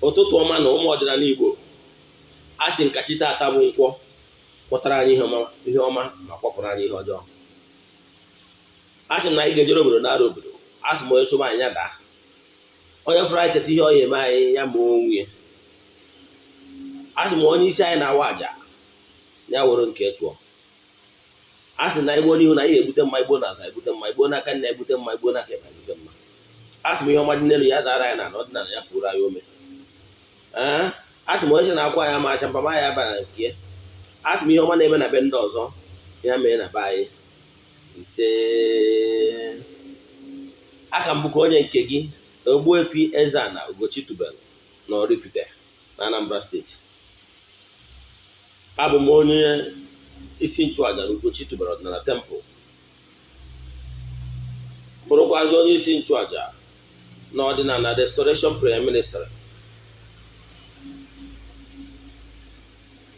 Ụtụtụ ọma na ụmụ ọdịnala Igbo. A sị nka chi taata bụ nkwọ kwọtara anyị ihe ọma ma kwọpụrụ anyị ihe ọjọọ. A sị m na anyị ga-ejere obodo nara obodo. A sị m onye chụba anyị ya daa, onye fụrụ anyị cheta ihe ọ ya eme anyị ya ma onwe ya. A sị m onye isi anyị na-awa aja ya were nke chụọ. A sị na igbo n'ihu na anyị egbute mma, igbo na aza egbute mma, igbo n'aka nna egbute mma, igbo n'aka ekpe egbute mma. A sị m ihe ọma dị n'elu ya dara anyị na ọdịnala ya pụrụ anyị ome. Ee, a sị m onye sị na akwa ya ma acha mpama ya bara nke ya. A sị m ihe ọma na-eme na be ndị ọzọ ya mee na be anyị. Ise, aka m bụkwa onye nke gị, Ogbuefi Eze-Ana Ugochi tubelu na Oraifite na Anambra Steeti. Abụ m onye isi nchụaja na Ugochi tubelu ọdịnala temple, bụrụkwazị onye isi nchụaja na ọdịnala Restoration Prayer Ministry,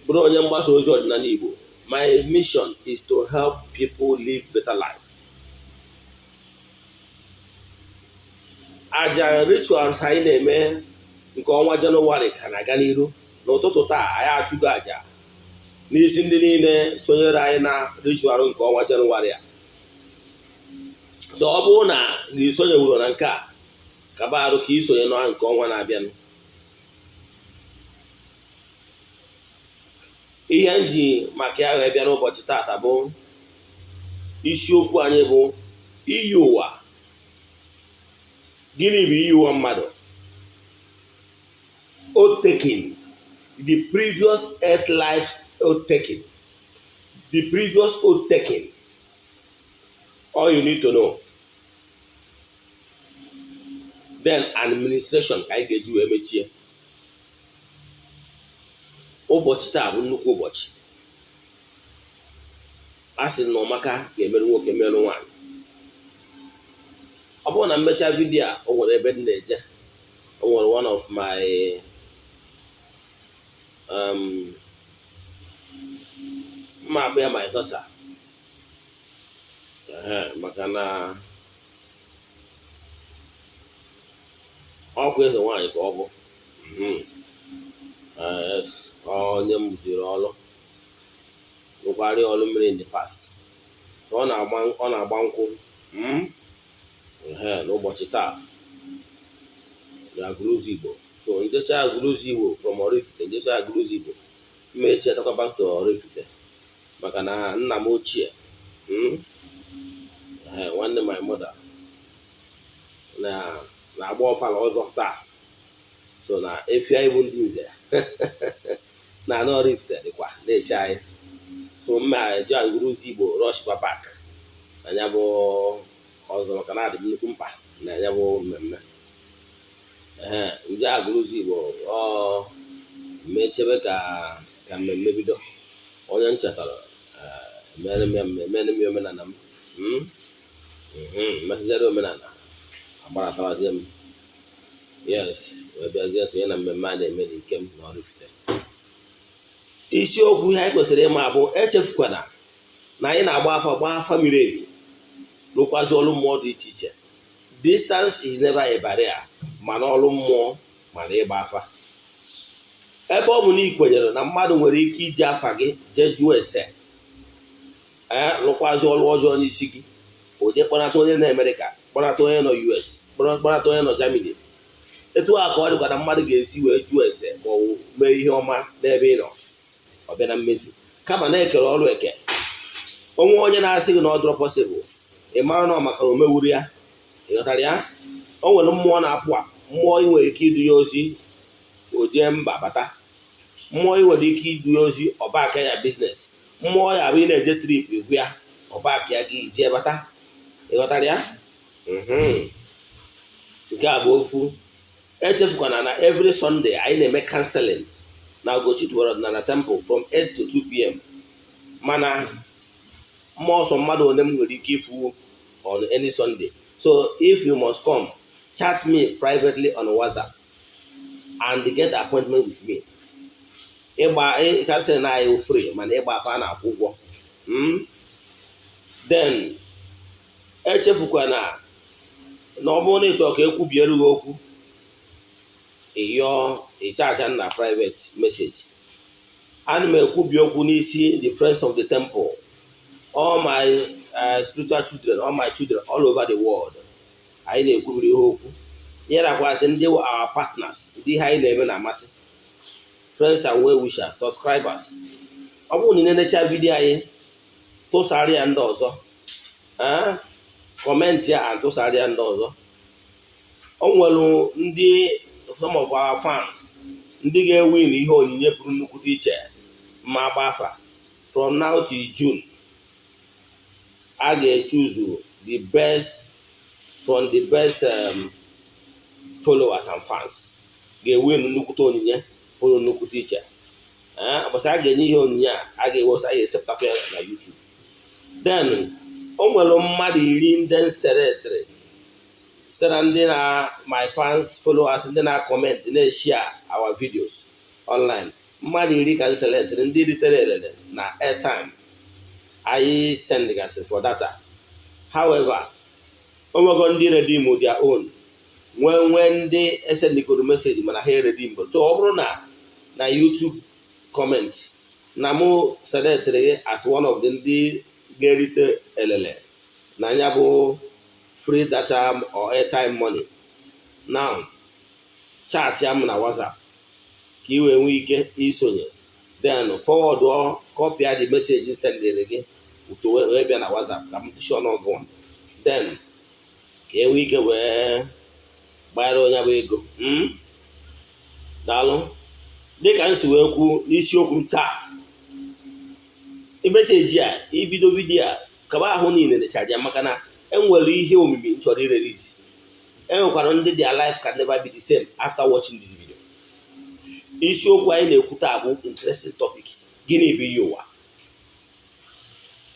bụrụ onye mgbasa ozi ọdịnala Igbo. My mission is to help people live better life. Aja rituals anyị na-eme nke ọnwa Jenụwarị ka na-aga n'iru. N'ụtụtụ taa anyị achụgo aja n'isi ndị niile sonyere anyị na ritual nke ọnwa Jenụwarị a. So ọ bụrụ na ị sonyewuro na nke a, kaba arụ ka ị sonye na nke ọnwa na-abịanụ. Ihe m ji maka ya wee bịa n'ụbọchị taata bụ isiokwu anyị bụ iyi ụwa. Gịnị bụ iyi ụwa mmadụ? Oath taking, the previous earth life oath taking, the previous oath taking, all you need to know. Then administration ka anyị ga-eji wee mechie. Ụbọchị taa bụ nnukwu ụbọchị. A sị na ọmaka ga-emerụ nwoke merụ nwaanyị. Ọ bụrụ na m mechaa vidiyo a, o nwere ebe m na-eje, o nwere one of my mma akpọ ya my daughter, maka na ọkwa eze nwaanyị ka ọ bụ. Yes, onye m ziri ọrụ rụkwara ọrụ mmiri in the past. So ọ na-agba nkwụ n'ụbọchị taa na Agụlụzigbo. So njecha Agụlụzigbo from Oraifite, njecha Agụlụzigbo, mma echetakwa back to Oraifite, maka na nna m ochie, nwanne my mother, na-agba ọfala ọzọ taa. So na efi anyị bụ ndị nze na anụ Oraifite dịkwa na-eche anyị. So mma eje Agụlụzigbo rush back na ya bụ ọzọ, maka na adị m nnukwu mkpa na ya bụ mmemme. Ee, nje Agụlụzigbo, ọ mechebe ka mmemme bido. Onye m chetara emere m ya mmemme, m ya omenala m, mesịzịara omenala agbaratarazie m, yes, wee bịazie sonye na mmemme a na-eme n'Ikem na Oraifite. Isiokwu ihe anyị kwesịrị ịma bụ echefukwana na anyị na-agba afa, gbaa afa miri emi, rụkwazi ọrụ mmụọ dị iche iche. Distance is never a barrier, mana ọrụ mmụọ mana ịgba afa. Ebe ọ bụ na ị kwenyere na mmadụ nwere ike iji afa gị jee jụọ ese, ee, rụkwazi ọrụ ọjọọ n'isi gị, o jee kpọnata onye nọ Amerịka, kpọnata onye nọ US, kpọnata onye nọ Germany, etu a ka ọ dịkwa na mmadụ ga-esi wee jụọ ese ma ọ bụ mee ihe ọma n'ebe ị nọ, ọ bịa na mmezu. Kama na-ekere ọrụ eke onwe onye na-asị gị na ọ dịrọ possible, ị mara na ọ maka na o mewuru ya. Ị ghọtara ya? O nwere mmụọ na-apụ apụ, mmụọ ị nwere ike idunye ozi o jee mba bata, mmụọ ị nwere ike idunye ozi ọba aka ya business, mmụọ ya bụ ị na-eje trip igwu ya ọba aka ya gị jee bata. Ị ghọtara ya? Nke a bụ ofu. Echefukwana na every Sunday anyị na-eme counseling na Ugochi tubelu ọdịnala temple from 8 to 2 p.m., mana mmụọ ọsọ mmadụ ole m nwere ike ịfụ on any Sunday. So if you must come, chat me privately on WhatsApp and get appointment with me. Ịgba counseling anyị free, mana ịgba afa a na-akwụ ụgwọ. Then echefukwana na ọ bụrụ na ị chọrọ ka ekwubiere gị okwu, Ịyọọ ịchacha na private message. Ana m ekwubi okwu n'isi the friends of the temple, all my spiritual children, all my children all over the world. Anyị na-ekwubiri ihe okwu nyerakwazị ndị our partners, ndị ihe anyị na-eme na-amasị, friends and well wishers, subscribers. Ọ bụrụ na ị na-enecha video anyị, tụsara ya ndị ọzọ, comment ya and tụsara ya ndị ọzọ. O nwere ndị, some of our fans, ndị ga-ewin ihe onyinye pụrụ nnukwute iche ma agba afa. From now till June, a ga-echuzu the best from the best followers and fans ga-ewin nnukwute onyinye pụrụ nnukwute iche. Ụbọchị a ga-enye ihe onyinye a, a ga-ewesa, a ga-esepụtakwa ya na YouTube. Then o nwere mmadụ 10 ndị nseretịrị site na ndị na my fans, followers, ndị na-comment, na-eshare our videos online. Mmadụ 10 ka nselectịrị, ndị ritere elele na airtime anyị sendgasị for data. However, o nwego ndị redeem their own, nwee nwee ndị esendịgoro message mana ha eredeem. So ọ bụrụ na YouTube comment na mụ selectịrị gị as one of the ndị ga-erite elele na ya bụ free data or airtime money now, chat ya m na WhatsApp ka ị wee nwee ike isonye. Then forward or copy the message sendịrị gị uto wee bịa na WhatsApp ka m tụchi ọnụọgụ. Then ka e nwee ike wee gbanyere onye bụ ego. Daalụ. Dịka m si wee kwuo n'isiokwu m taa, message a, ibido video a, kaba ahụ niile nechaja, maka na enwere ihe omimi m chọrọ irelease. Enwekwara ndị their life can never be the same after watching this video. Isiokwu anyị na-ekwu taa bụ interesting topic: gịnị bụ iyi ụwa?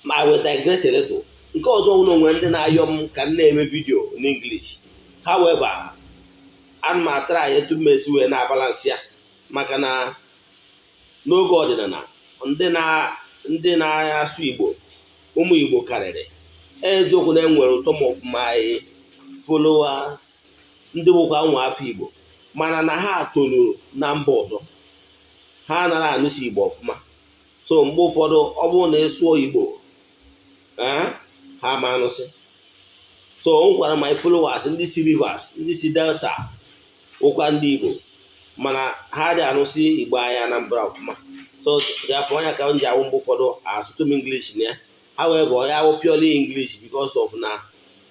Ma I will digress a little. Nke ọzọ nwere onwe ndị na-ayọ m ka m na-eme video n'English. However, ana m atara ya etu m esi wee na-abalance ya, maka na n'oge ọdịnala, ndị na-asụ Igbo, ụmụ Igbo karịrị. Eziokwu na enwere some of my followers ndị bụkwa ụmụ afọ Igbo, mana na ha toluru na mba ọzọ, ha anaghị anụsi Igbo ọfụma. So mgbe ụfọdụ, ọ bụrụ na ị sụọ Igbo, ha ma anụsị. So m gwara my followers ndị si Rivers, ndị si Delta, ụkwa ndị Igbo, mana ha dị anụsị Igbo anyị Anambra ọfụma. So therefore, onye ka m ji awụ mgbe ụfọdụ asụtụ m English na ya. However, ya awụ purely English because of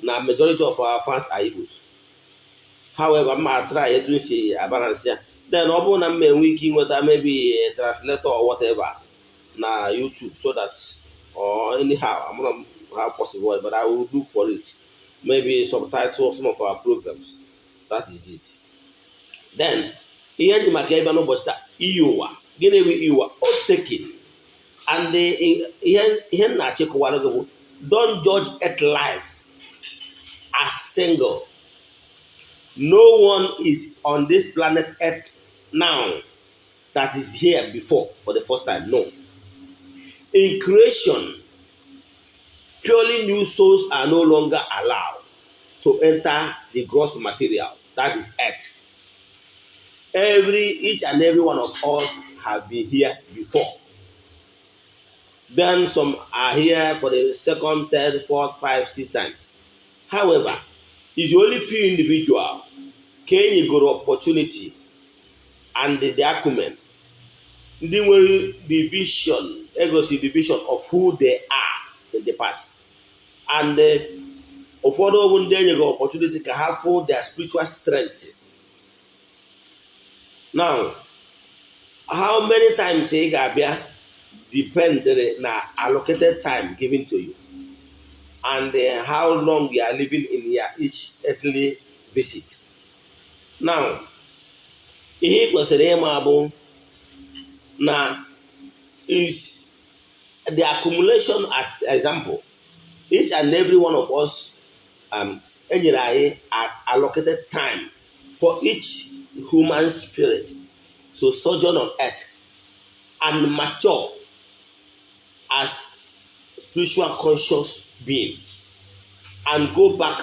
na majority of our fans are Igbos. However, mma try etu m si abalance ya. Then ọ bụrụ na m enwe ike inweta maybe a translator or whatever na YouTube so that or anyhow, I'm not how possible, but I will look for it, maybe subtitle some of our programs. That is it. Then ihe ndị maka ịbịa n'ụbọchị taa, iyi ụwa. Gịnị bụ iyi ụwa? Oath taking. And ihe m na-achịkọwara gị bụ, don't judge earth life as single. No one is on this planet Earth now that is here before for the first time. No. In creation, purely new souls are no longer allowed to enter the gross material, that is earth. Every each and every one of us have been here before. Then some are here for the second, third, fourth, five, six times. However, it's only few individual ka enyegoro opportunity and the acumen, ndị nwere the vision, egosi the vision of who they are in the past, and ụfọdụ bụ ndị enyego opportunity ka ha fụ their spiritual strength. Now, how many times ị ga-abịa depend na allocated time given to you and how long you are living in your each earthly visit. Now, ihe ị kwesịrị ịma bụ na is the accumulation. At example, each and every one of us, enyere anyị allocated time for each human spirit to sojourn on earth and mature as spiritual conscious being and go back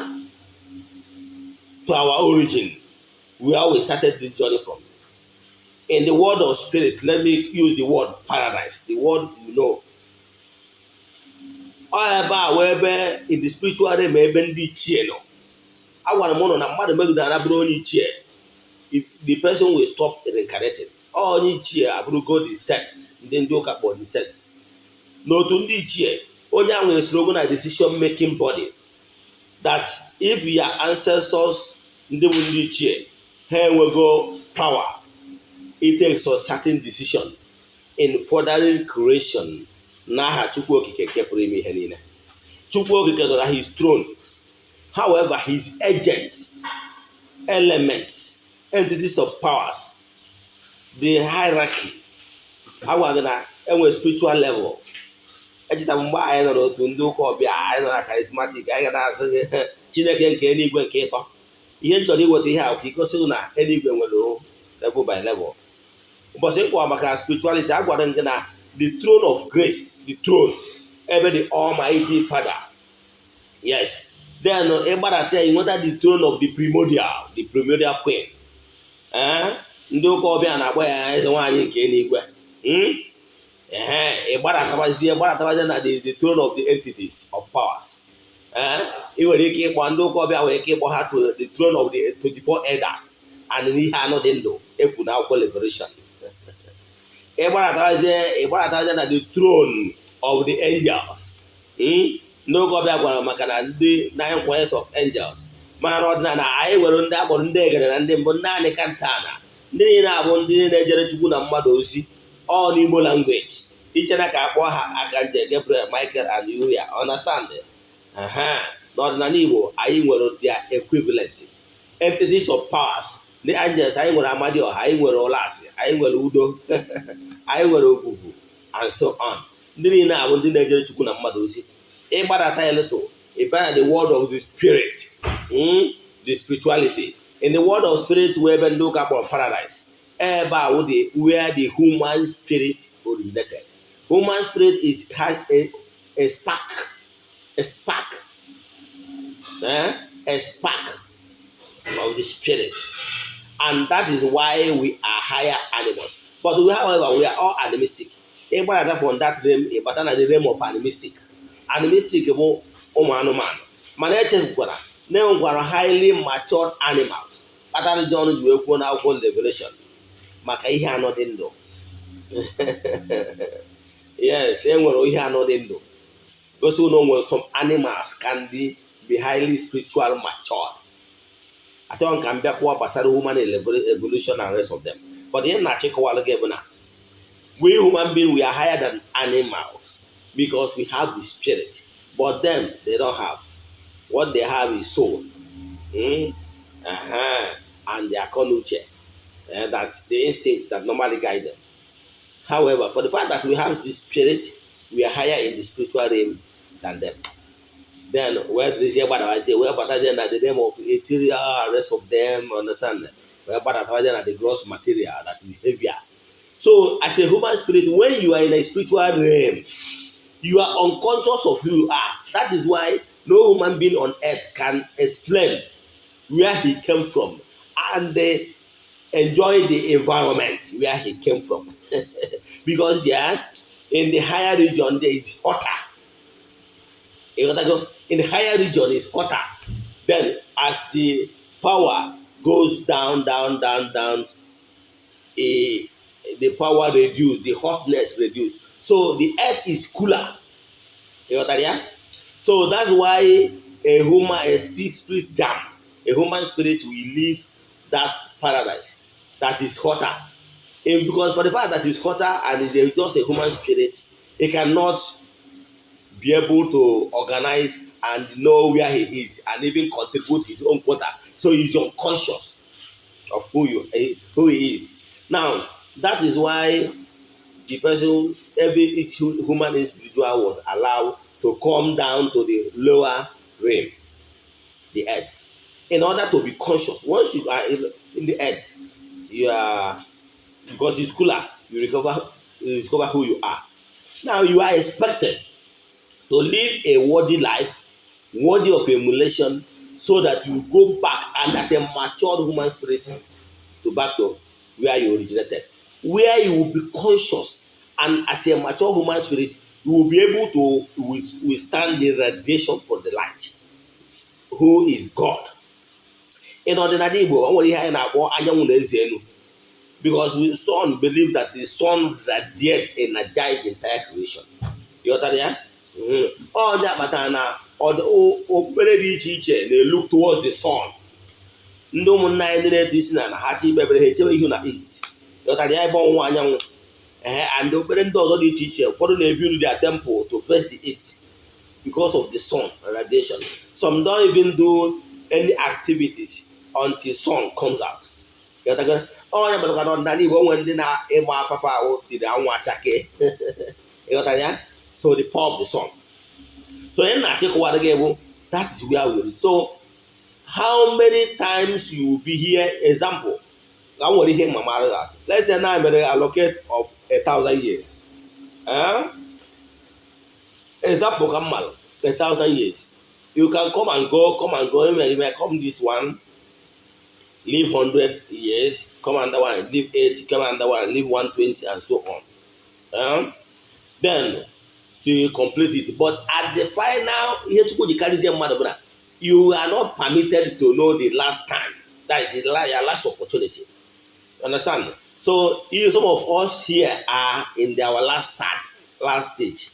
to our origin. Where we started this journey from, in the world of spirit, let me use the word paradise, the word you know. Ọ ebe a wee ebe in the spiritual realm, ebe ndị ichie nọ. Agwara m ụnụ na mmadụ megidere bụrụ onye ichie, the person will stop reincarnating. Onye ichie abụrụgo the saints, ndị ụka kpọrọ the saints. N'otu ndị ichie, onye ahụ esorogo na decision making body, that if your ancestors, ndị bụ ndị ichie, ha enwego power it takes a certain decision in furthering creation n'aha Chukwu Okike nke pụrụ ime ihe niile. Chukwu Okike nọ na his throne. However, his agents, elements, entities of powers, the hierarchy, agwa gị na enwere spiritual level. Echeta m mgbe anyị nọ n'otu ndị ụka ọbịa, anyị nọ na charismatic, anyị ga na-asị gị Chineke nke eluigwe nke ịtọ. Ihe m chọrọ iweta ihe ahụ ka igosi na eluigwe nwere level by level. Ụbọchị ịkpọ maka spirituality, a gwara m gị na the throne of grace, the throne ebe the Almighty Father, yes, then ịgbadata ya, ịnweta the throne of the primordial queen. Ee, ndị ụka ọbịa na-akpọ ya eze nwaanyị nke eluigwe. Ee, ịgbadatabazie, gbadatabazie na the throne of the entities of powers. Ee, ị nwere ike ịkpọ ndị ụka ọbịa nwere ike ịkpọ ha to the throne of the 24 elders and ihe anọ dị ndụ ekwu na akwụkwọ Revelation. Ịgbadatabazie na the throne of the angels. Ndị ụka ọbịa gwara maka na ndị nine choirs of angels. Mana n'ọdịnala, anyị nwere ndị akpọrọ ndị egede na ndị mbụ, ndị anị kantana, ndị niile abụ ndị na-ejere Chukwu na mmadụ ozi. Ọ n'Igbo language, ichena ka akpọ ha Archangel Gabriel, Michael and Uriel, understand? N'ọdịnala Igbo, anyị nwere their equivalent entities of powers, the angels. Anyị nwere Amadioha, anyị nwere Ụlasị, anyị nwere Udo, anyị nwere Ogwugwu and so on. Ndị niile abụ ndị na-ejere Chukwu na mmadụ ozi. Ịgbadata ya little, ịbịa na the world of the spirit, the spirituality. In the world of spirit, wee ebe ndị ụka kpọrọ paradise, ebe a wụ the where the human spirit originated. Human spirit is has a spark, a spark, eh? A spark of the spirit, and that is why we are higher animals. But we, however, we are all animistic. Ịgbadata from that realm, ịbata na the realm of animistic. Animistic bụ ụmụ anụmanụ, mana echefukwara na enwekwara highly matured animals, kpatara John ji wee kwuo n'akwụkwọ Revelation maka ihe anọ dị ndụ. Yes, e nwere ihe anọ dị ndụ, gosi na o nwere some animals can be highly spiritual matured. Achọghị ka m bịakwuo gbasara human evolution and rest of them, but ihe m na-achịkọwalụ gị bụ na we human being, we are higher than animals because we have the spirit, but them, they don't have. What they have is soul, And their akọnuche, that the instinct that normally guide them. However, for the fact that we have the spirit, we are higher in the spiritual realm than them. Then wee dịrịzie, gbadabazie, wee batazie na the realm of ethereal and rest of them, understand? Wee gbadatabazie na the gross material that is heavier. So as a human spirit, when you are in a spiritual realm, you are unconscious of who you are. That is why no human being on earth can explain where he came from and they enjoy the environment where he came from, because there in the higher region, there is hotter. In the higher region is hotter. Then as the power goes down, down, down, down, the power reduce, the hotness reduce, so the earth is cooler. Ịghọtara ya? So that's why a human, a spirit down, a human spirit will leave that paradise that is hotter, and because for the fact that it's hotter and it's just a human spirit, he cannot be able to organize and know where he is and even contribute his own quota. So he's unconscious of who he is. Now, that is why the person, every each human individual was allowed to come down to the lower realm, the earth, in order to be conscious. Once you are in the earth, you are, because it's cooler, you discover who you are. Now you are expected to live a worthy life, worthy of emulation. so that you go back and as a matured human spirit to back to where you originated, where you will be conscious, and as a mature human spirit you will be able to withstand the radiation from the light, who is God. In ọdịnala Igbo, o nwere ihe anyị na-akpọ anyanwụ na eze elu, because we sun believe that the sun radiate, energize the entire creation. Ịghọtara ya? Ọ dị akpatara na okpukpere dị iche iche na-look towards the sun. Ndị ụmụnna anyị ndị na-eto isi na ha chi ikpebere ha echebe ihu na east. Ịghọtara ya? Ebe ọwụwa anyanwụ. Ee, and okpukpere ndị ọzọ dị iche iche, ụfọdụ na-ebuild their temple to face the east because of the sun radiation. Some don't even do any activities until sun comes out. Ịghọtara? Onye kpatara n'ọdịnala Igbo, onwe ndị na-ịgba afafa ahụ tiri anwụ achake. Ịghọtara ya? So the power of the sun. So ihe na-achịkọwara gị bụ that is where we reach. So how many times you will be here? Example, ka m nwere ihe mama that let's say na mere allocate of 1,000 years, eh? Example ka m malụ, 1,000 years, you can come and go, come and go. You may come this one, live 100 years, come another one, live 80, come another one, live 120, and so on. Then still complete it, but at the final, ihe Chukwu ji karịzie mmadụ bụ na you are not permitted to know the last time, that is your last opportunity. You understand? So you, some of us here are in our last time, last stage.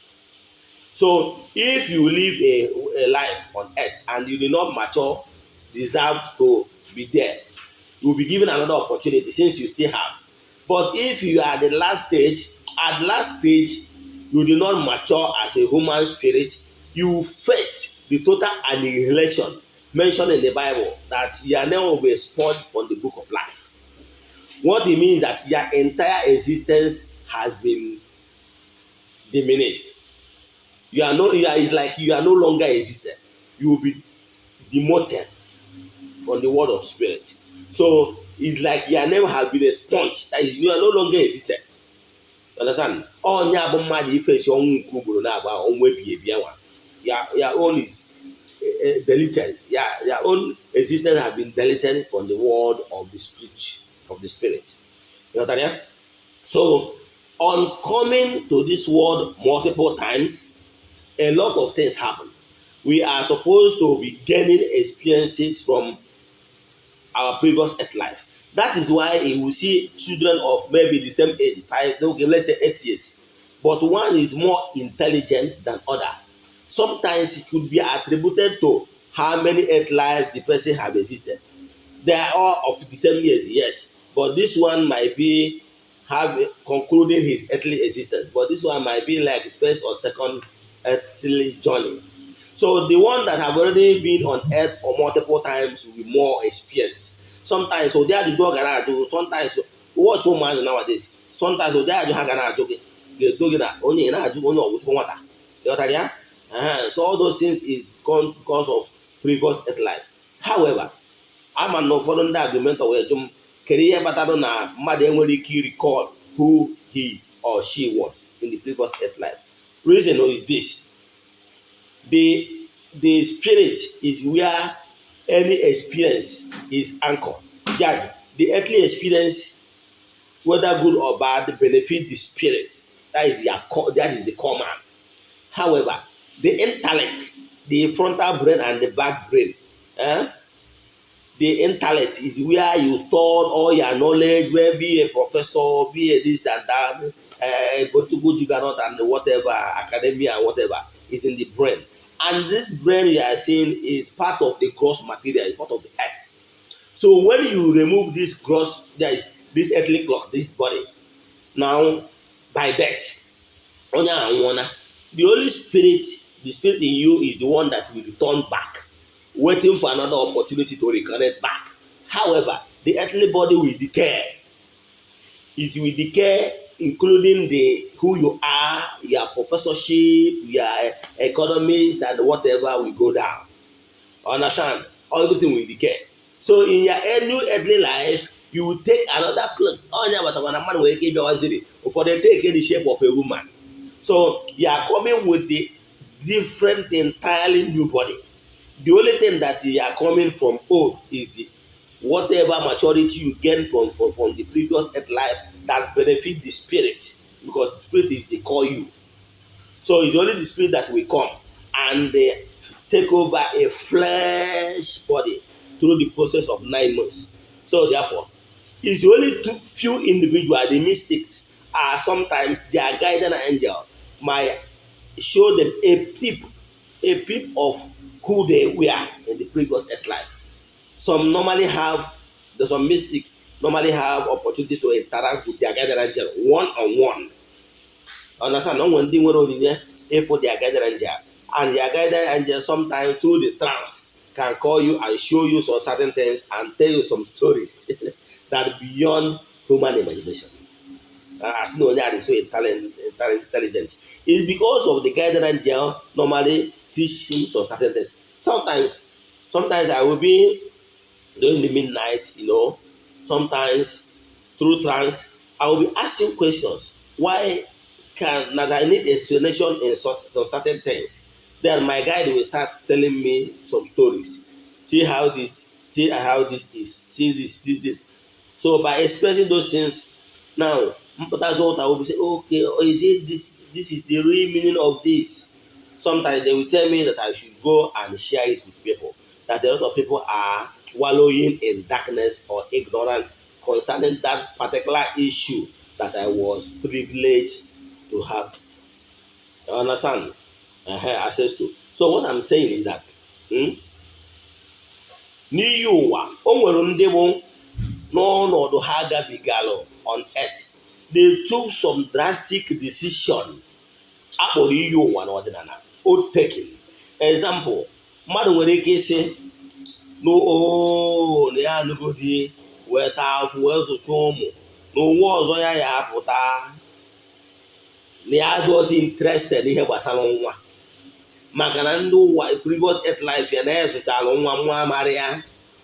So if you live a life on earth and you do not mature, deserve to be there, you will be given another opportunity since you still have. But if you are the last stage, at last stage, you do not mature as a human spirit, you will face the total annihilation mentioned in the Bible, that your name will be expunged from the book of life. What it means, that your entire existence has been diminished. You are no, you are, it's like you are no longer existed. You will be demoted from the world of spirit. So it's like your name has been expunged. That is, you are no longer existed. You understand? Onye bụ mmadụ ifesi ọnwụ nke ugboro na-agba ọnwụ ebighị ebi anwa. Your own is deleted. Your own existence has been deleted from the world of the spirit. You know what I mean? So on coming to this world multiple times, a lot of things happen. We are supposed to be gaining experiences from our previous earth life. That is why you will see children of maybe the same age, 5, okay, let's say 8 years, but one is more intelligent than other. Sometimes it could be attributed to how many earth lives the person have existed. They are all of the same years, yes, but this one might be have concluding his earthly existence, but this one might be like first or second earthly journey. So the one that have already been on earth or multiple times will be more experienced. Sometimes ụdị ajụjụ ọ ga na-ajụ, sometimes watch ụmụazị nowadays, sometimes ụdị ajụjụ ha ga na-ajụ gị ga-edo gị na onye ị na-ajụ onye ọgwụsịkwa nwata. Ịghọtara ya? So all those things is because of previous earth life. However, ama na ụfọdụ ndị argumentator wee jụ m, kedu ihe kpatara na mmadụ enwere ike recall who he or she was in the previous earth life? Reason is this: the spirit is where any experience is anchored. Yeah, the earthly experience, whether good or bad, benefit the spirit. That is their core, that is the core man. However, the intellect, the frontal brain and the back brain, eh? The intellect is where you store all your knowledge, where be a professor, be a this and that, political juggernaut and whatever, academia and whatever, is in the brain. And this brain you are seeing is part of the gross material, is part of the earth. So when you remove this gross, there is this earthly clock, this body, now by death, onye anwụọna, the Holy Spirit, the spirit in you is the one that will return back, waiting for another opportunity to reconnect back. However, the earthly body will decay. It will decay, including the who you are, your professorship, your economist, and whatever will go down. Understand? Everything will decay. So in your new earthly life, you will take another cloth. Onye abatakwa na mmadụ nwere ike ịbịawaziri, ụfọdụ take the shape of a woman. So you are coming with the different, entirely new body. The only thing that you are coming from old is the whatever maturity you gain from the previous earth life that benefit the spirit, because the spirit is the call you. So it's only the spirit that will come and they take over a flesh body through the process of 9 months. So therefore, it's only two few individuals, the mystics, are sometimes their guardian angel might show them a peep of who they were in the previous earth life. Some normally have, there's some mystic normally have opportunity to interact with their guardian angel one on one. Understand? No nwere ndị nwere onyinye ịfụ their guardian angel, and their guardian angel sometimes through the trance can call you and show you some certain things and tell you some stories that beyond human imagination. Asị na onye a dị so intelligent, it's because of the guardian angel normally teach him some certain things. Sometimes I will be during the midnight, sometimes through trance, I will be asking questions. Why can that I need explanation in some certain things. Then my guide will start telling me some stories. See how this is, see this, this, this. So by expressing those things, now mpụtazi ụta will be say, "Okay, oh, is it this? This is the real meaning of this." Sometimes they will tell me that I should go and share it with people. That a lot of people are wallowing in darkness or ignorance concerning that particular issue that I was privileged to have. You understand? Access to. So what I'm saying is that n'iyi ụwa o nwere ndị bụ n'ọnọdụ ha gabigalụ on earth, they took some drastic decision akpọrọ iyi ụwa n'ọdịnala, oath taking. Example, mmadụ nwere ike ịsị n'oo na ya anụgo di wee taa afụ wee zụcha ụmụ n'ụwa ọzọ ya ya apụta na ya adịghịzi interested n'ihe gbasara nwa, maka na ndị ụwa previous earth life ya na ya zụchara nwa, nwa amara ya,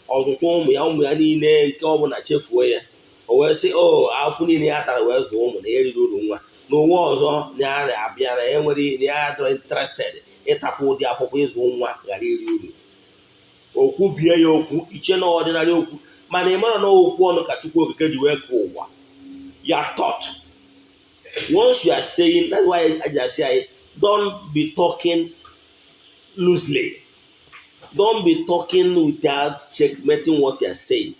ọzụcha ụmụ ya, ụmụ ya niile nke ọbụla chefuo ya. O wee sị o afụ niile ya tara wee zụọ ụmụ na ya eriri uru nwa n'ụwa ọzọ na ya na-abịa na ya nwere na ya adịrọ interested ịtapụ ụdị afụfụ ịzụ nwa ghara iri uru. Okwu bie ya okwu iche na ọdịnala okwu, mana ị mara na okwu ọnụ ka Chukwu Okike ji wee kee ụwa ya. Thought once you are saying, that's why I just say, don't be talking loosely, don't be talking without checkmating what you are saying.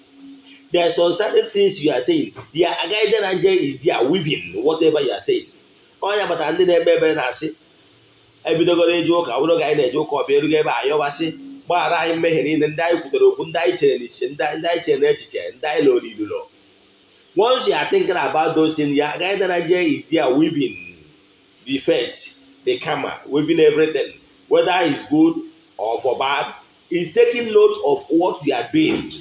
There are some certain things you are saying, their guardian angel is there weaving whatever you are saying. Onye batara ndị na-ekpe ekpere na-asị ebidogoro eji ụka bụrụ ga anyị na-eje ụka ọbịa erugo ebe a yọbasị gbaghara anyị mmehie niile ndị anyị kwutere okwu, ndị anyị chere n'iche, ndị anyị chere n'echiche, ndị anyị lụrụ ilulo. Once you are thinking about those things, your guardian angel is there weaving the fate, the karma, weaving everything, whether it's good or for bad, is taking note of what you are doing,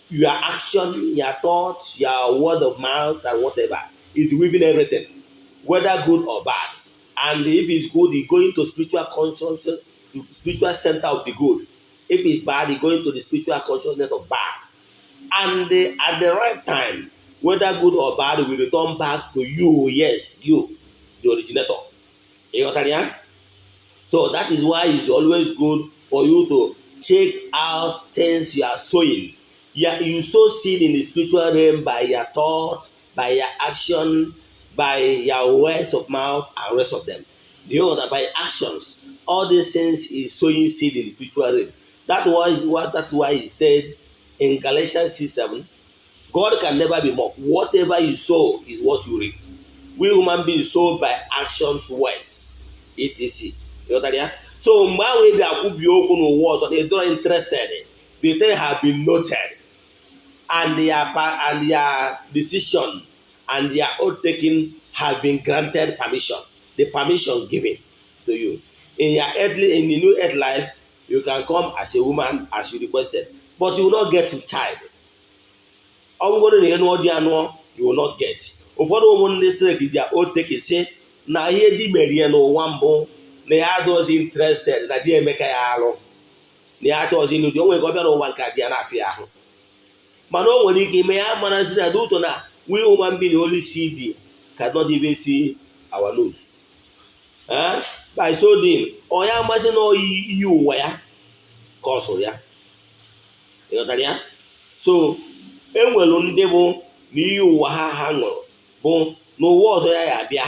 your action, your thoughts, your word of mouth and whatever, is weaving everything, whether good or bad. And if it's good, he going to spiritual consciousness, to spiritual center of the good. If it's bad, he going to the spiritual consciousness of bad. And at the right time, whether good or bad will return back to you. Yes, you, the originator. Ị ya? So that is why it's always good for you to check out things you are sowing. Yeah, you sow seed in the spiritual realm by your thought, by your action, by your words of mouth, and rest of them. You know that by actions, all these things is sowing seed in the spiritual realm. That's why he said in Galatians 6:7, God can never be mocked. Whatever you sow is what you reap. We human beings sow by actions, words, etc. Ịghọtara ya? So mgbe ahụ ị bịa kwubie okwu n'ụwa ọzọ na ịdọrọ interested, the thing have been noted and their decision and their oath taking have been granted permission, the permission given to you in your earthly, in the new earth life. You can come as a woman as you requested, but you will not get child. Ọ bụrụ na ị nụọ di anụọ, you will not get. Ụfọdụ ụmụnne sịrị their oath taking sị na ihe di merie n'ụwa mbụ na ya adịghịzi interested na di emeka ya alụ, na ya achọghịzi ịnụ di. O nwere ka ọ bịa n'ụwa nke a di ya na-afịa ahụ, mana o nwere ike ime ya marazi na ụtọ na we human being only see the cannot even see our nose. Eh? By so doing, ọ ya amasị na iyi ụwa ya. Ka ọ sụrụ ya, ịghọtara ya? So enwere ndị bụ na iyi ụwa ha ṅụrụ bụ n'ụwa ọzọ ya ya abịa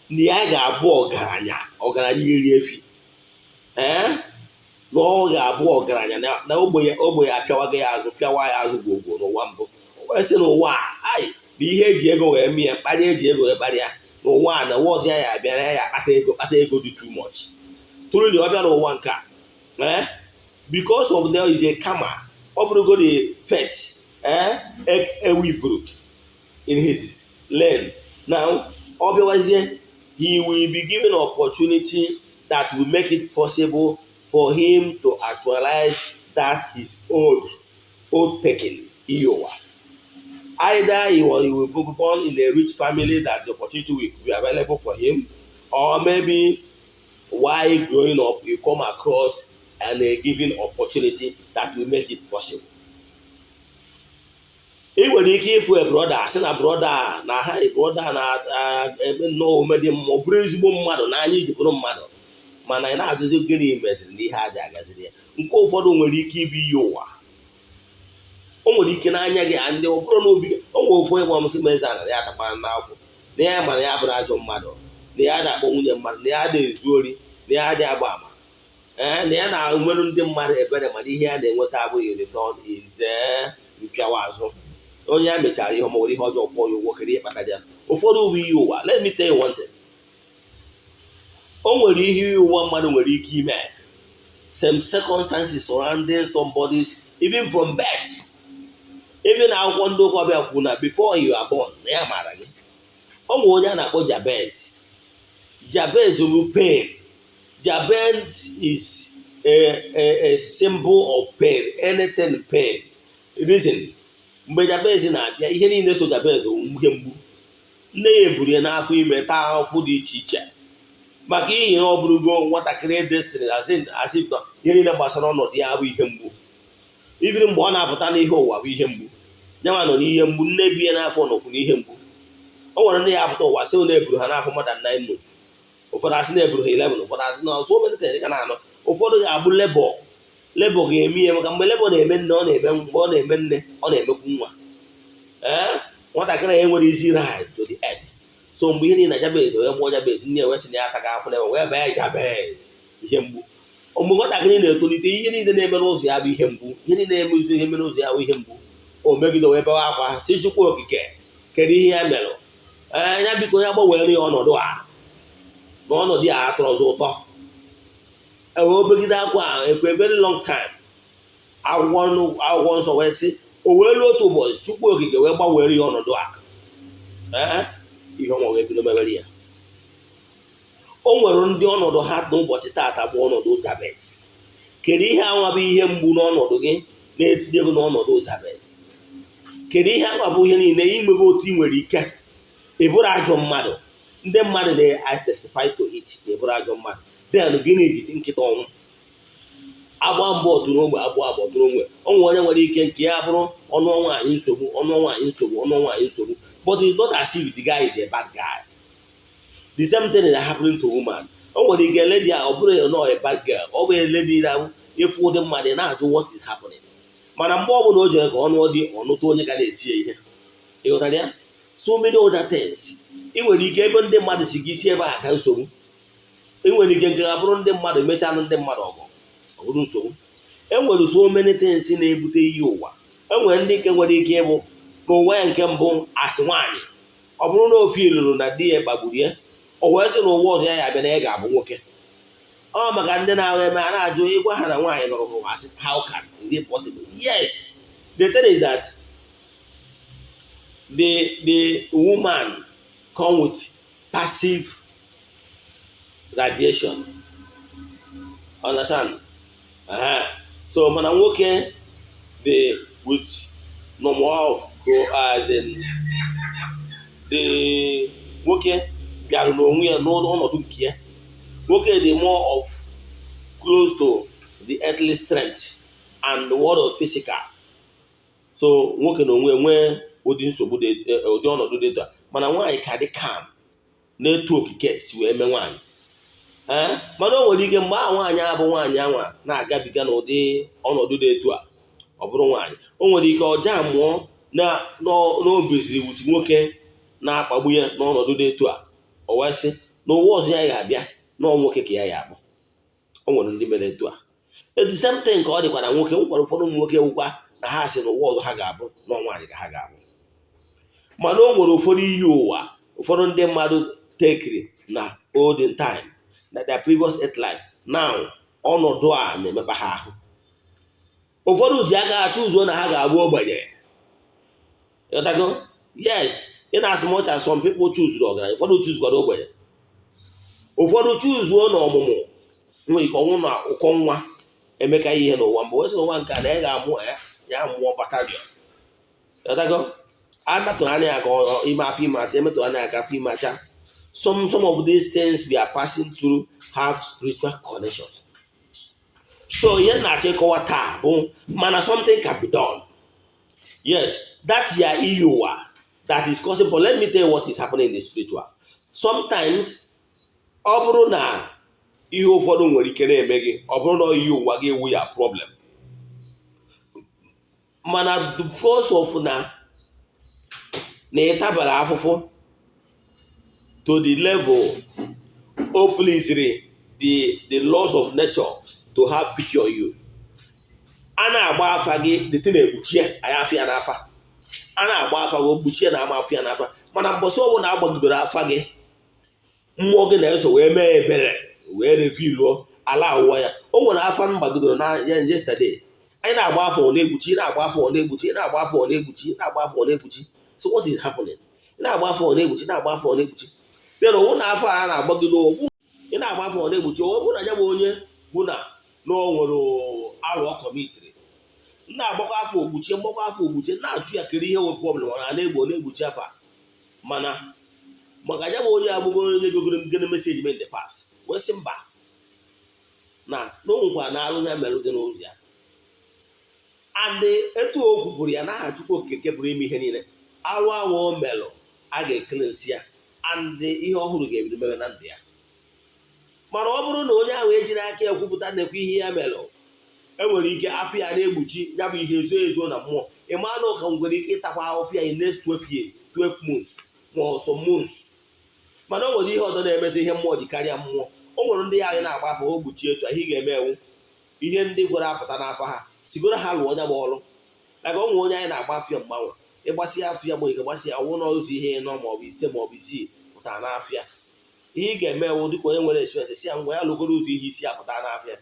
na ya ga-abụ ọgaranya, ọgaranya iri efi, ee, na ọ ga-abụ ọgaranya na ogbenye ogbenye apịawago ya azụ, pịawa ya azụ gwogwo n'ụwa mbụ. Wee sị n'ụwa a ai na ihe eji ego wee mie mkparị, eji ego wee kparịa n'ụwa a, na ụwa ọzọ ya ya abịa na ya ya akpata ego, kpata ego dị too much. Truly, ọ bịa n'ụwa nke a, because of there is a karma, ọ bụrụgo the fate ewivuru in his lane. Now ọ bịawazie, he will be given opportunity that will make it possible for him to actualize that his old taking iyi ụwa. Either he will be born in a rich family that the opportunity will be available for him, or maybe while growing up he come across and a given opportunity that will make it possible. Ị nwere ike ịfụ a brother, sị na brother na ha, brother na-eme nnọọ ome dị mma, ọ bụrụ ezigbo mmadụ n'anya iji bụrụ mmadụ, mana ị na-ajụzi gịnị meziri na ihe adị agaziri ya. Nke ụfọdụ nwere ike ịbụ iyi ụwa. O nwere ike n'anya gị ndị ọ bụrụ na obi gị o nwere ofu ịgba m sị meze na ya atakwana n'afọ na ya mara ya bụrụ ajọ mmadụ, na ya na-akpọ nwunye mmadụ, na ya na-ezu ori, na ya dị agba ama, ee, na ya na-enwere ndị mmadụ ebere, mana ihe ya na-enweta abụghị return, ize mpịawa azụ. Onye ya mechara ihe ọma were ihe ọjọọ kwụọ ya ụgwọ. Kedu ihe kpatara ya? Ụfọdụ bụ iyi ụwa. Let me tell you one thing. O nwere ihe iyi ụwa mmadụ nwere ike ime. Some circumstances surrounding somebody's, even from birth, even akwụkwọ ndị ụka ọbịa kwuru na before you are born na ya maara gị. Ọ nwere onye a na-akpọ Jabez. Jabez bụ pain. Jabez is a symbol of pain, anything pain. Reason, mgbe Jabez na-abịa, ihe niile so Jabez bụ ihe mgbu. Nne ya eburu ya n'afọ ime, taa ahụhụ dị iche iche, maka ihi na ọ bụrụgo nwatakịrị destiny as if ihe niile gbasara ọnọdụ ya bụ ihe mgbu. Ibiri mgbe ọ na-apụta n'ihe ụwa bụ ihe mgbu. Nyanwa nọ n'ihe mgbu, nne bi ya n'afọ nọkwu n'ihe mgbu. O nwere ndị ya apụta ụwa sị na eburu ha n'afọ more than 9 months, ụfọdụ asị na eburu ha 11, ụfọdụ asị na so many things ga na-anọ. Ụfọdụ ga-abụ labour, labour ga-eme ihe, maka mgbe labour na-eme nne, ọ na-eme, mgbe ọ na-eme nne, ọ na-emekwu nwa. Ee, nwatakịrị ya enwere isi ride to the earth. So mgbe ihe niile na Jabez wee mụọ Jabez, nne ya wee sị na ya ataghị afọ n'ebe wee baa Jabez ihe mgbu. Mgbe nwatakịrị na-etolite, ihe niile na-eme n'ụzọ ya bụ ihe mgbu, ihe niile na-eme ihe eme n'ụzọ ya bụ ihe mgbu. O megide wee bewe akwa, si Chukwu Okike, kedu ihe ya merụ? Ee, ya biko, ya gbanwere ya ọnọdụ a, na ọnọdụ ya atọrọzọ ụtọ. Ewee obegide akwa a for a very long time. Akwụkwọ nsọ wee sị o wee ruo otu ụbọchị, Chukwu Okike wee gbanwere ya ọnọdụ a. Ee, ihe ọnwa wee bido mewere ya. O nwere ndị ọnọdụ ha n'ụbọchị taata bụ ọnọdụ Jabez. Kedu ihe anwa bụ ihe mgbu n'ọnọdụ gị na-etinye gị n'ọnọdụ Jabez? Kedu ihe anwa bụ ihe niile imebe otu ị nwere ike ị bụrụ ajọ mmadụ, ndị mmadụ na-testify to it na ị bụrụ ajọ mmadụ? Then gịnị ejizi nkịta ọnwụ agba mbụ ọtụ n'ogbe, agba agba ọtụ n'ogbe? Onwe onye nwere ike nke ya bụrụ ọnụ nwaanyị nsogbu, ọnụ nwaanyị nsogbu, ọnụ nwaanyị nsogbu, but it's not as if the guy is a bad guy. The same thing is happening to woman. O nwere ike lady a, ọ bụrụ ya nọ a bad girl, ọ bụ lady na ịfụ ụdị mmadụ na-ajụ what is happening, mana mgbe ọbụla o jere ka ọnụ dị ọnụtụ onye ga na-eti ya ihe. Ịghọtara ya? So many other things. Ị nwere ike ebe ndị mmadụ si gị si ebe a ka nsogbu. Ị nwere ike nke ga bụrụ ndị mmadụ emechanụ ndị mmadụ ọgụ, ọ bụrụ nsogbu. E nwere so many things na-ebute iyi ụwa. E nwere ndị nke nwere ike ịbụ n'ụwa ya nke mbụ asị nwaanyị, ọ bụrụ na ofe iluru na di ya kpagburu ya, o wee sị na ụwa ọzọ ya ya abịa na ya ga-abụ nwoke. Ọ maka ndị na-ahụ eme a na-ajụ ịgwa ha na nwaanyị nọrọ n'ụwa, asị, "How can is it possible?" Yes, the thing is that the woman come with passive radiation, understand? So mana nwoke dị with normal of go, as in the nwoke bịara n'onwe ya n'ọnọdụ nke ya. Nwoke dị more of close to the earthly strength and the world of physical. So nwoke na onwe nwee ụdị nsogbu dị, ụdị ọnọdụ dị etu a, mana nwaanyị ka dị calm n'etu okike si wee mee nwaanyị. Ee, mana o nwere ike mgbe ahụ nwaanyị abụ nwaanyị anwa na-agabiga n'ụdị ọnọdụ dị etu a, ọ bụrụ nwaanyị, o nwere ike ọja mụọ na n'obiziri wuti nwoke na-akpagbu ya n'ọnọdụ dị etu a. O wee sị n'ụwa ọzọ ya ga-abịa na nwoke ka ya ya abụ. O nwere ndị mere etu a. The same thing ka ọ dịkwa na nwoke. Nwekwara ụfọdụ ụmụ nwoke wụkwa na ha sị n'ụwa ọzọ ha ga-abụ na nwaanyị ka ha ga-abụ. Mana o nwere ụfọdụ iyi ụwa ụfọdụ ndị mmadụ tekiri na olden time, na their previous earth life. Now ọnọdụ a na-emekpa ha ahụ. Ụfọdụ ji aka achụ ụzọ na ha ga-abụ ogbenye. Ịghọtago? Yes, in as much as some people choose ọgaranya, ụfọdụ choose kwara ogbenye, ụfọdụ choose na ọmụmụ nwere ike ọnwụ na ụkọ nwa emeka ihe n'ụwa mbụ, wee sị n'ụwa nke a na ya ga-amụ ya, ya mụọ battalion. Ịghọtago? Ametụ anya ya ka ime afọ ime acha, emetụ anya ya ka afọ ime acha. Some of these things we are passing through have spiritual connections. So ihe m na-achọ ịkọwa taa bụ mana something can be done. Yes, that ya iyi ụwa that is causing. But let me tell you what is happening in the spiritual. Sometimes ọ bụrụ na ihe ụfọdụ nwere ike na-eme gị, ọ bụrụ na iyi ụwa gị ewu ya problem, mana the force of na ịtabara afụfụ to the level o pleasiri the laws of nature to have pity on you. A na-agba afa gị, the thing ekpuchie anyị afọ ya n'afa. A na-agba afa gị, okpuchie na ama afọ ya n'afa. Mana mbọsị ọbụla agbagidoro afa gị, mmụọ gị na-eso wee mee ebere, wee revealuo ala awụọ ya. O nwere afa m gbagidoro na ya yesterday. Anyị na-agba afọ, ọ na-ekpuchi, na-agba afọ, ọ na-ekpuchi, na-agba afọ, ọ na-ekpuchi, na-agba afọ, ọ na-ekpuchi. So what is happening? Ị na-agba afọ, ọ na-ekpuchi, na-agba afọ, ọ na-ekpuchi. Bịa na ọwụ na afọ a na-agbagide ogbu, ị na-agba afọ, ọ na-ekpuchi. Ọ bụ na ya bụ onye bụ na o nwere alụ ọ commitiri, na-agbakọ afọ ogbuchie, mgbakọ afọ ogbuchie, na-ajụ ya kere ihe nwe problem. Ọ na-egbo, ọ na-egbuchi afọ a. Mana maka ya bụ onye abụgo onye gogoro gene message me in the past, wee sị mba, na o nwekwa na alụ ya merụ dị n'ụzọ ya. And etu o kwupụrụ ya, n'aha Chukwu Okike pụrụ ime ihe niile, alụ ahụ o melụ a ga-ecleanse ya, and ihe ọhụrụ ga-ebido mewe na ndụ ya. Mana ọ bụrụ na onye ahụ ejiri aka ya kwupụta nekwa ihe ya melụ, enwere ike afọ ya na-egbuchi ya bụ ihe ezo ezo na mmụọ. Ịma na ụka nwere ike ịtakwa ahụfụ ya in next 12 years, 12 months ma ọ some months. Mana o nwere ihe ọzọ na-emezi ihe mmụọ ji karịa mmụọ. O nwere ndị ya anyị na-agba afọ o gbuchie etu ihe ga-eme ewu ihe ndị gwara apụta n'afọ ha sigoro ha lụọ onye bụ ọrụ. Maka o nwere onye anyị na-agba afịa mgbanwe, ịgbasị afịa bụ ike gbasị ọwụ n'ụzọ ihe ịnọ maọbụ ise maọbụ isii pụtara n'afịa. Ihe ị ga-eme ewu, dịka onye nwere experience, si ya ngwa, ya lụgoro ụzọ ihe isi apụta n'afịa,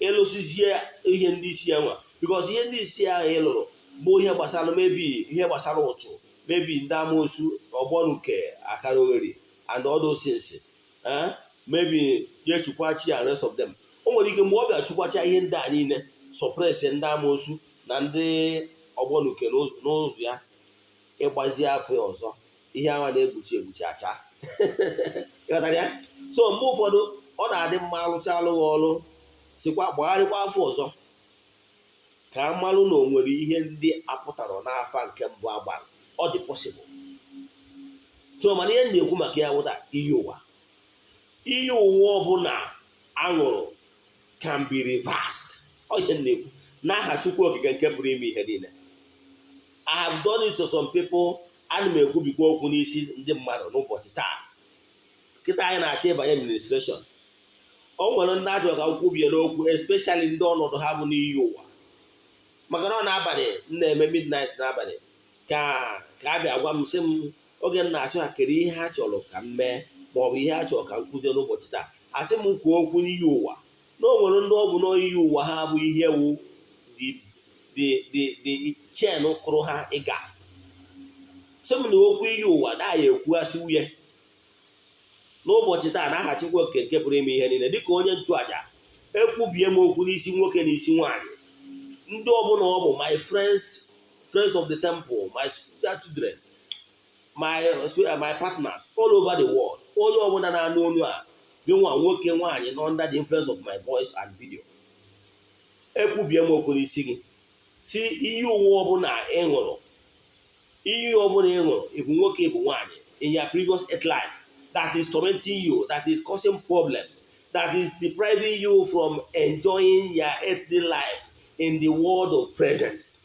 ịlụsizie ihe ndị isi ya nwa, because ihe ndị isi ahụ ị lụrụ bụ ihe gbasara mebi, ihe gbasara ụchụ, mebi ndị amoosu, ọgbọnuke, akara oghere and all those things, eh, maybe jee chukwachi and rest of them. O nwere ike mgbe ọ bịa chukwacha ihe ndị a niile, suppress ndị amoosu na ndị ọgbọnuke n'ụzọ ya, ịgbazi afọ ya ọzọ, ihe ahụ na-egbuchi egbuchi acha. Ịghọtara ya? So mgbe ụfọdụ ọ na-adị mma alụcha alụghị ọrụ, sikwa gbagharịkwa afọ ọzọ ka a malụ na o nwere ihe ndị apụtara n'afa nke mbụ agbara. Ọ dị possible. So mana ihe m na-ekwu maka ya wụta iyi ụwa, iyi ụwa ọbụla aṅụrụ can be reversed. Ọ ihe m na-ekwu n'aha Chukwu Okike nke pụrụ ime ihe niile. I have done it to some people. Ana m ekwubikwa okwu n'isi ndị mmadụ n'ụbọchị taa. Kịta anyị na-achọ ịbanye administration, o nwere ndị achọrọ ka m kwubie n'okwu, especially ndị ọnọdụ ha bụ n'iyi ụwa. Maka na ọ n'abalị m na-eme midnight n'abalị ka a bịa gwa m, sị m oge m na-achọ ha kedu ihe ha chọrọ ka m mee maọbụ ihe ha chọrọ ka m kụzie n'ụbọchị taa. Asị m kwuo okwu n'iyi ụwa, na o nwere ndị ọ bụ n'iyi ụwa ha bụ ihe wu the chain kụrụ ha ịga. Sị m na okwu iyi ụwa na-aya ekwughasị nwunye n'ụbọchị taa. Na aha Chukwu Okike nke pụrụ ime ihe niile, dịka onye nchụaja, ekwubie m okwu n'isi nwoke na isi nwaanyị, ndị ọbụla ọ bụ my friends, friends of the temple, my children, my partners all over the world, onye ọbụla na-anụ olu a gị, nwa nwoke, nwaanyị nọ under the influence of my voice and video, ekwubie m okwu n'isi gị si iyi ụwa ọbụla ị ṅụrụ, iyi ọbụla ị ṅụrụ, ịbụ nwoke, ịbụ nwaanyị, in your previous earth life that is tormenting you, that is causing problem, that is depriving you from enjoying your earthly life in the world of presence,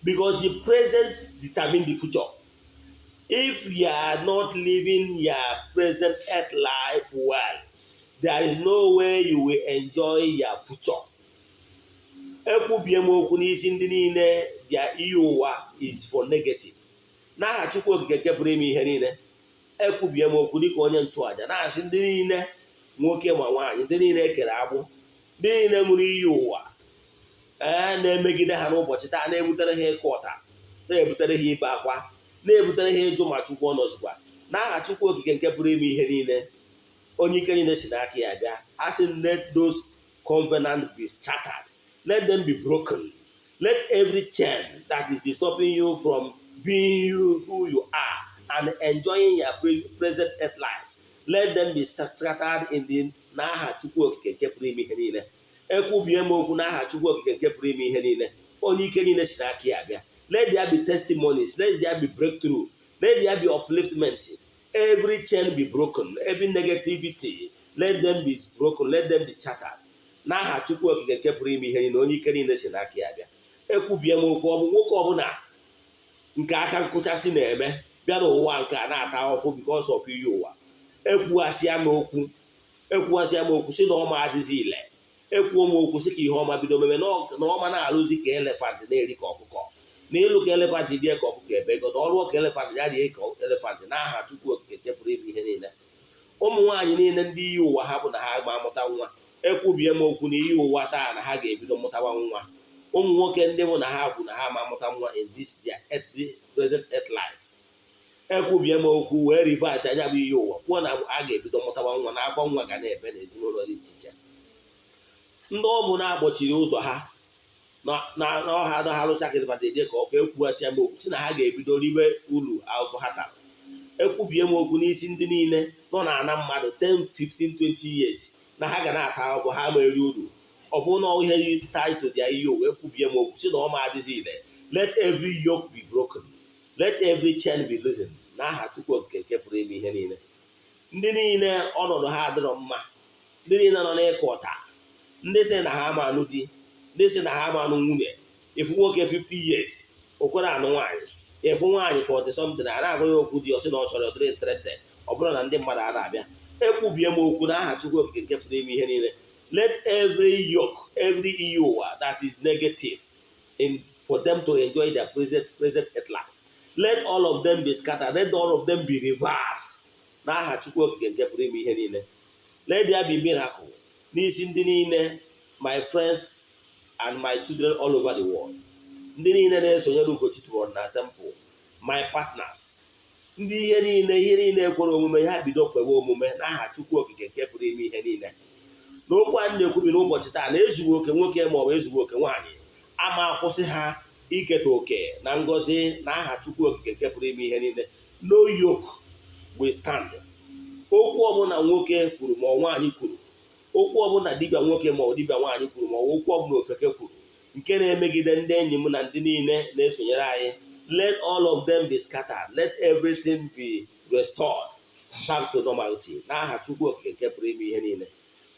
because the presence determine the future. If you are not living your present earth life well, there is no way you will enjoy your future. Ekwubie m okwu n'isi ndị niile their iyi ụwa is for negative. N'aha Chukwu Okike nke pụrụ ime ihe niile, ekwubie m okwu dịka onye nchụàja, na-asị ndị niile, nwoke ma nwaanyị, ndị niile ekere agbụ, ndị niile ṅụrụ iyi ụwa ee na-emegide ha n'ụbọchị taa, na-ebutere ha ịkụ ọta, na-ebutere ha ibe akwa, na-ebutere ha ịjụ ma Chukwu ọnọzikwa. N'aha Chukwu Okike nke pụrụ ime ihe niile, onye ike niile si n'aka ya bịa, a sị, let those covenant be shattered, let them be broken. Let every chain that is disturbing you from being you who you are and enjoying your present earth life, let them be scattered in the n'aha Chukwu Okike nke pụrụ ime ihe niile. Ekwubie m okwu n'aha Chukwu Okike nke pụrụ ime ihe niile, onye ike niile si n'aka ya bịa. Let there be testimonies, let there be breakthrough, let there be upliftment. Every chain be broken, every negativity, let them be broken, let them be shattered n'aha Chukwu Okike nke pụrụ ime ihe niile, onye ike niile si n'aka ya bịa. Ekwubie m okwu, ọ bụ nwoke ọbụla nke aka nkụchasị na-eme bịa n'ụwa nke a na-ata ahụhụ because of iyi ụwa, ekwughasịa m okwu, ekwughasịa m okwu si na ọma adịghị ile. Ekwuo m okwu si ka ihe ọma bido meme, na ọma na-alụzi ka elephant na-eri ka ọkụkọ, na ịlụ ka elephant dị ka ọkụkọ ebego, na ọrụ ka elephant ya dị ka elephant, n'aha Chukwu Okike nke pụrụ ime ihe niile. Ụmụ nwaanyị niile ndị iyi ụwa ha bụ na ha ma amụta nwa, ekwubie m okwu na iyi ụwa taa na ha ga-ebido mụtawa nwa. Ụmụ nwoke ndị bụ na ha kwu na ha ma amụta nwa in this their earthly present earth life, ekwubie m okwu wee reverse anya bụ iyi ụwa, kwuo na a ga-ebido mụtawa nwa, na akwa nwa ga na-ebe n'ezinụlọ dị iche iche. Ndị ọ bụ na-akpọchiri ụzọ ha na ọha ha lụcha kịrịbata eje ka ọkụ, ekwughasịa m okwu si na ha ga-ebido ribe uru ahụhụ ha tara. Ekwubie m okwu n'isi ndị niile nọ na ana mmadụ 10, 15, 20 years na ha ga na-ata ahụhụ, ha ma eri uru. Ọ bụrụ na ihe title dị iyi ụwa, ekwubie m okwu si na ọma adịghị ile. Let every yoke be broken, let every chain be loosened n'aha Chukwu Okike nke pụrụ ime ihe niile. Ndị niile ọnọdụ ha adịrọ mma, ndị niile nọ n'ịkụ ọta, ndị sị na ha ama anụ di, ndị sị na ha ama anụ nwunye. Ịfụ nwoke 50 years, o kwere anụ nwaanyị. Ịfụ nwaanyị 40 something, a na-agụ ya okwu di, ọ sị na ọ chọrọ, dịrị interested. Ọ bụrụ na ndị mmadụ a na-abịa, ekwubie m okwu n'aha Chukwu Okike nke pụrụ ime ihe niile, let every yoke, every iyi ụwa that is negative in for them to enjoy their present earth life, let all of them be scattered, let all of them be reversed n'aha Chukwu Okike nke pụrụ ime ihe niile. Let there be miracle n'isi ndị niile, my friends and my children all over the world, ndị niile na-esonyere Ugochi tụrụ na temple, my partners, ndị ihe niile ekwere omume, ha bido kwewe omume n'aha Chukwu Okike nke pụrụ ime ihe niile. N'okwu a na-ekwubi n'ụbọchị taa, na ezughị oke nwoke ma ọ bụ ezughị oke nwaanyị ama akwụsị ha iketa oke na ngọzi n'aha Chukwu Okike nke pụrụ ime ihe niile. No yoke will stand. Okwu ọbụla nwoke kwuru ma ọ nwaanyị kwuru, okwu ọbụla dibịa nwoke ma ọ dibịa nwaanyị kwuru, ma ọ okwu ọbụla ofeke kwuru nke na-emegide ndị enyi m na ndị niile na-esonyere anyị, let all of them be scattered, let everything be restored back to normality n'aha Chukwu Okike nke pụrụ ime ihe niile.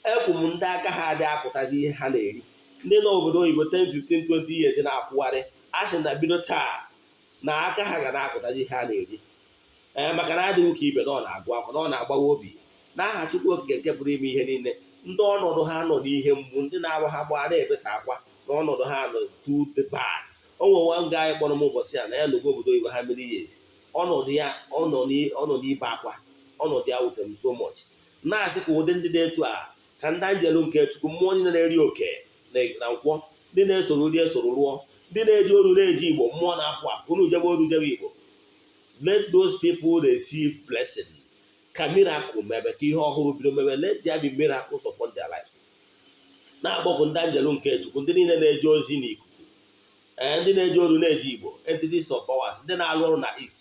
Ekwu m, ndị aka ha adị apụtazi ihe ha na-eri, ndị nọ obodo oyibo 10, 15, 20 years na-akwụgharị, a sị na bido taa na aka ha ga na-apụtazi ihe ha na-eri, ee, maka na adịghị ka ibe na ọ na-agụ akwa na ọ na-agbawa obi. N'aha Chukwu Okike nke pụrụ ime ihe niile, ndị ọnọdụ ha nọ n'ihe mgbu, ndị na-agba ha gbaa na-ebesa akwa na ọnọdụ ha nọ too bad. O nwere nwa nga anyị kpọrọ m ụbọchị a na ya n'ogo obodo oyibo ha many years, ọnọdụ ya ọ nọ n'ibe akwa, ọnọdụ ya wutere m so much. Na-asị ka ụdị ndị dị etu a, ka ndị anjelu nke Chukwu, mmụọ niile na-eri oke na nkwọ, ndị na-esoro rie esoro rụọ, ndị na-eji oru na-eji Igbo, mmụọ na-apụ apụ, unu jebe oru jebe Igbo, let those people receive blessing, ka miracle mebe, ka ihe ọhụrụ bido mebe. Let there be miracles upon their life. Na-akpọkụ ndị anjelu nke Chukwu, ndị niile na-eje ozi n'ikuku, ee, ndị na-eji oru na-eji Igbo, entities of powers, ndị na-alụ ọrụ na East,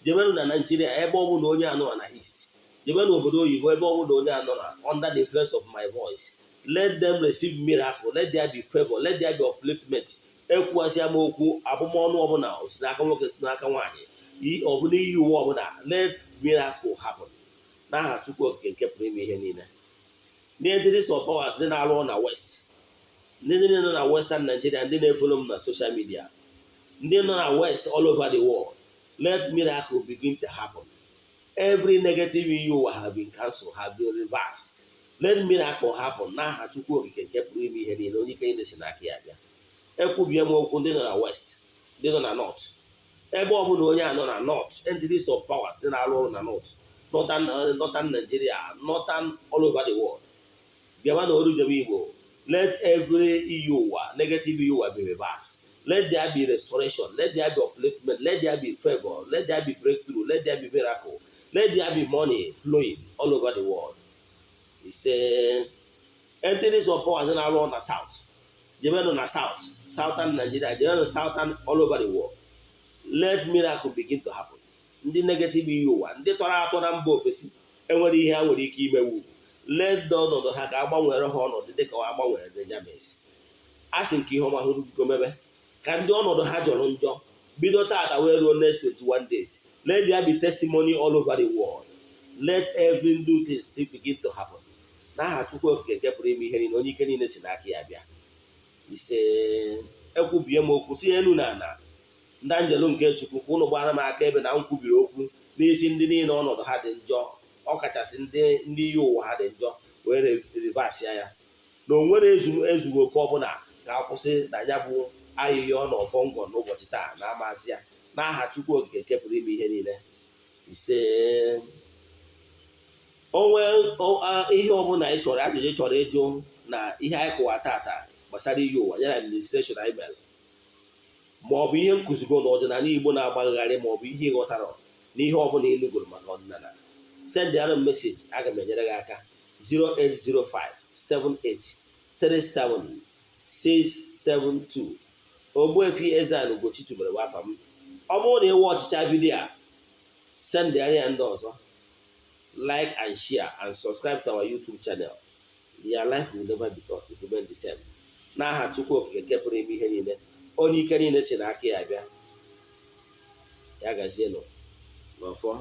jebenụ na Naijiria ebe ọ bụ na onye anọ na East, jebe n'obodo oyibo ebe ọ bụ na onye anọ na under the influence of my voice, let them receive miracle, let there be favor, let there be upliftment. Ekwuasịa m okwu, abụmọnụ ọbụla si n'aka nwoke, si n'aka nwaanyị, ọbụla iyi uwe ọbụla, let miracle happen n'aha Chukwu Okike nke pụrụ ime ihe niile. Ndị entities of powers, ndị na-arụ ọrụ na west, ndị niile nọ na Western Nigeria, ndị na-efollow m na social media, ndị nọ na west, all over the world, let miracle begin to happen. Every negative iyi ụwa have been cancelled, have been reversed. Let miracle happen n'aha Chukwu Okike nke pụrụ ime ihe niile, onye ike niile si n'aka ya bịa. Ekwubie m okwu, ndị nọ na west, ndị nọ na north, ebe ọ bụla onye a nọ na north, entities of power ndị na-arụ ọrụ na north, northern Nigeria, northern, all over the world, bịaba na orujebe Igbo. Let every iyi ụwa, negative iyi ụwa, be reversed. Let there be restoration, let there be upliftment, let there be favor, let there be breakthrough, let there be miracle, let there be money flowing all over the world. Ise. Entities of power ndị na-arụ ọrụ na south, jebenụ na south, southern Nigeria, jebenụ southern, all over the world, let miracle begin to happen. Ndị negative iyi ụwa, ndị tọrọ atọ na mba ofesi, enwere ihe ha nwere ike imewu, let ọnọdụ ha ka a gbanwere ha ọnọdụ dịka ọ agbanwere ndị Jabez. A sị nke ihe ọma hụrụ bigo mebe ka ndị ọnọdụ ha jọrọ njọ bido tata wee ruo next 21 days. Let there be testimony all over the world. Let every new thing still begin to happen n'aha Chukwu Okike nke pụrụ ime ihe niile, onye ike niile si n'aka ya bịa. Ise. Ekwubie m okwu si elu na ala, ndị anjelu nke Chukwu, ka ụnụ gbara m aka ebe na m kwubiri okwu n'isi ndị niile ọnọdụ ha dị njọ, ọkachasị ndị iyi ụwa ha dị njọ, wee reverse ya na o nwere ezughị oke ọbụla ga-akwụsị na ya bụ ayịyọ na ọfọ ngọ n'ụbọchị taa na amasị ya n'aha Chukwu Okike nke pụrụ ime ihe niile. Ise. Onwe ihe ọbụla ị chọrọ, ajụjụ ị chọrọ ịjụ na ihe anyị kụwa tata gbasara iyi ụwa ya na administration anyị mere, ma ọ bụ ihe nkụzigo n'ọdịnala Igbo na-agbagharị, ma ọ bụ ihe ịghọtara na ihe ọbụla ị nugoro maka ọdịnala, send ara m message, aga m enyere gị aka. 0805 78 37 672. Ogbuefi Eze-Ana Ugochi tubelu bụ afa m. Ọ bụrụ na ịwụ ọchịcha video a, send ya ndị ọzọ, like and share and subscribe to our YouTube channel. Your life will never be remain the same n'aha Chukwu Okike nke pụrụ ime ihe niile, onye ike niile si n'aka ya bịa. Ya gazienụ n'ọfọ.